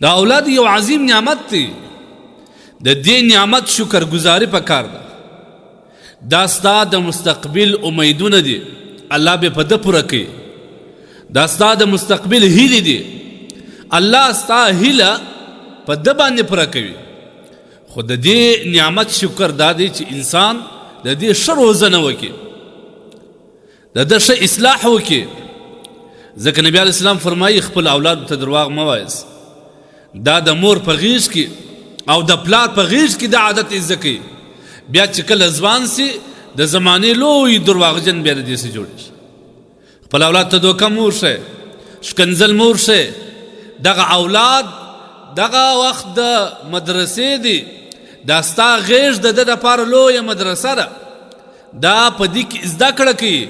دا اولاد یو عظیم نعمت دی، د دې نعمت شکر گزاري پکار ده. دا ستا د مستقبل امیدونه دي، الله به په ده پوره کوي. دا ستا د مستقبل هیلې دي، الله ستا هیله په ده باندې پوره کوي. خو د دې نعمت شکر دا دی چې انسان د دې ښه روزنه وکړي، د ده ښه اصلاح وکړي. ځکه نبی علیه السلام فرمایي خپل اولادو ته درواغ مه وایاست. دا د مور په غېږ کې او د پلار په غېږ کې دا عادت یې زده کوي، بیا چې کله ځوان سي د زمانې لوی درواغجن بیا د دې څه جوړېږي. خپل اولاد ته دوکه مه ورښیه، ښکنځل مه ورښیه. دغه اولاد دغه وخت د مدرسې دی، دا ستا غېږ د ده دپاره لویه مدرسه ده. دا په دې کې زده کړه کوي،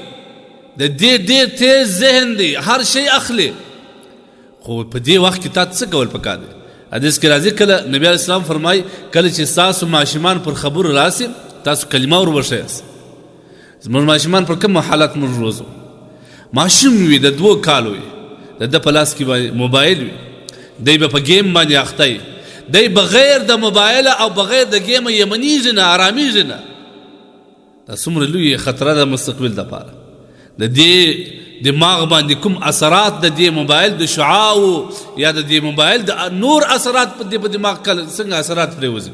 د دې ډېر تیز ذهن دی، هر شی اخلي. خو په دې وخت کې تا څه کول پکار دی؟ حدیث کې راځي کله نبی علیه السلام فرمایي کله چې ستاسو ماشومان پر خبرو راسي تاسو کلمه ور وښیاست. زموږ ماشومان پر کوم حالت موږ روزو؟ ماشوم وي د 2 کالو وي، د ده په لاس کې به موبایل وي، دی به په ګیم باندې اخته وي، دی بغیر د موبایل او بغیر د ګیمه یمنیږي نه، ارامېږي نه. دا څومره لوی خطر ده مستقبل دپاره. د دې دماغ باندې کوم اثرات د دې موبایل د شعاع یا د دې موبایل د نور اثرات په دې په دماغ کله څنګه اثرات پرېوځي،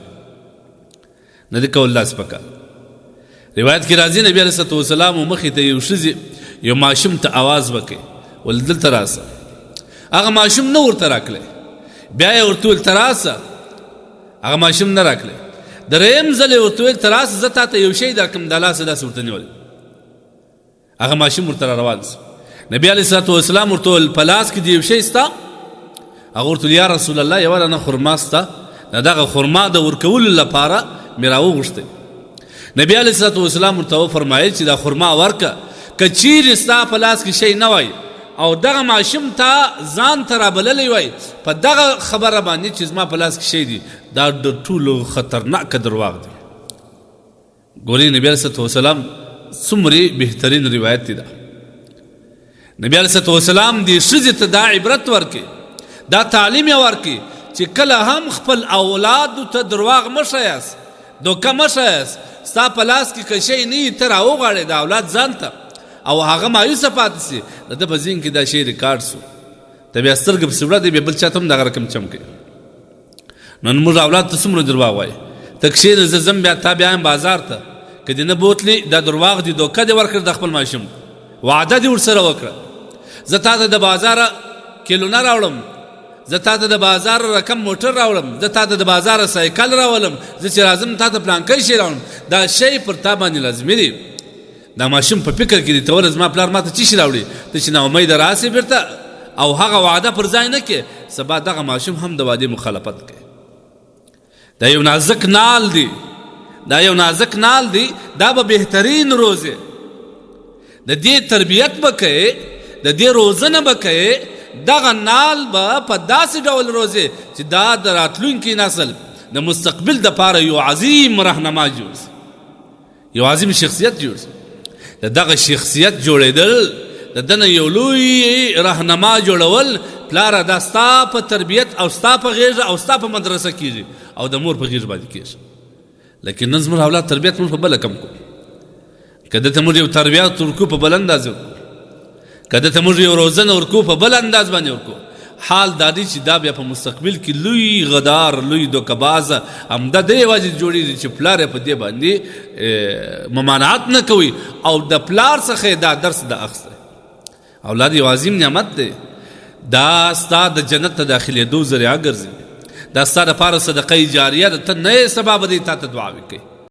نه دي کول داسې پکار. روایت کې راځي نبی علیه الصلاة والسلام مخې ته یو ښځې یو ماشوم ته اواز وکړي ول دلته راسه. هغه ماشوم نه ورته راکلی، بیا یې ورته وویل ته راسه، هغه ماشوم نه راکلی. دریم ځل یې ورته وویل ته راسه زه تا ته یو شی درکړم، دا لاس یې داسې ورته نیولی، هغه ماشوم ورته را روان سو. نبی علیه الصلاة والسلام ورته وویل په لاس کې دې یو شی سته؟ هغه ورته ویل یا رسول الله یوه دانه خرما سته، د دغه خرما د ورکولو لپاره مې راوغوښتی. نبی علیه الصلاة والسلام ورته وفرمایل چې دا خرما ورکه، که چیرې ستا په لاس کې شی نه وای او دغه ماشوم تا ځان ته رابللی وای په دغه خبره باندې چې زما په لاس کې شی دی، دا د ټولو خطرناک درواغ دی. ګورئ نبی علیه الصلاة والسلام څومره بهترین روایت دی. دا نبی علیه الصلاة والسلام دې ښځې ته دا عبرت ورکړي، دا تعلیم یې ورکړي چې کله هم خپل اولادو ته درواغ مه ښیاست، دوکه مه ښیاست. ستا په لاس کې که شی نه وي ته راوغواړې د اولاد ځان ته او هغه مایوسه پاتې سي، د ده په ذهن کې دا شی ریکارډ سو، ته بیا سترګه پسې وړه، دی بیا بل چاته هم دغه رقم چم کوي. نن موږ اولاد ته څومره درواغ وایي، ته کښېنه زه ځم بیا تا بیایم بازار ته، که دې نه بوتلې دا درواغ دي، دوکه دې ورکړه د خپل ماشوم، وعده دې ورسره وکړه، زه تا ته د بازاره کیلونه راوړم، زه تا ته د بازار رقم موټر راوړم، زه تا ته د بازاره سایکل راولم، زه چې راځم تا ته پلانکی شی راوړم. دا شی پر تا باندې لازمي دی. دا ماشوم په فکر کې دی ته ولې زما پلار ماته څه شي راوړي، ته چې ناامیده راسې بیرته او هغه وعده پر ځای نه کې، سبا دغه ماشوم هم د وعدې مخالفت کوي. دا یو نازک نال دی، دا یو نازک نال دی، دا به بهترین روزه د دې تربیت به کوي، د دې روزنه به کوي. دغه نال به په داسې ډول روزي چې دا د راتلونکي نسل د مستقبل دپاره یو عظیم رهنما جوړ سي، یو عظیم شخصیت جوړ سي. د دغه شخصیت جوړېدل، د ده نه یو لوی رهنما جوړول، پلاره دا ستا په تربیت او ستا په غېږه او ستا په مدرسه کېږي او د مور په غېږ باندې کېږي. لیکن نن زموږ اولاد تربیت موږ په بله کم کو، که ده ته موږ یو تربیت ورکو په بل انداز ورکو، که ده ته موږ یو روزنه ورکو په بل انداز باندې ورکو. حال دا دی چې دا بیا په مستقبل کې لوی غدار، لوی دوکهباز همدا دی وجې جوړېږي چې پلار یې په دې باندې ممانعت نه کوي او د پلار څخه یې دا درس د اخیستی. اولاد یو عظیم نعمت دی، دا ستا د جنت ته داخلېدو ذریعه ګرځي، دا ستا دپاره صدقه جاریه ده، ته نه یې سبا به دی تا ته دعاوې کوي.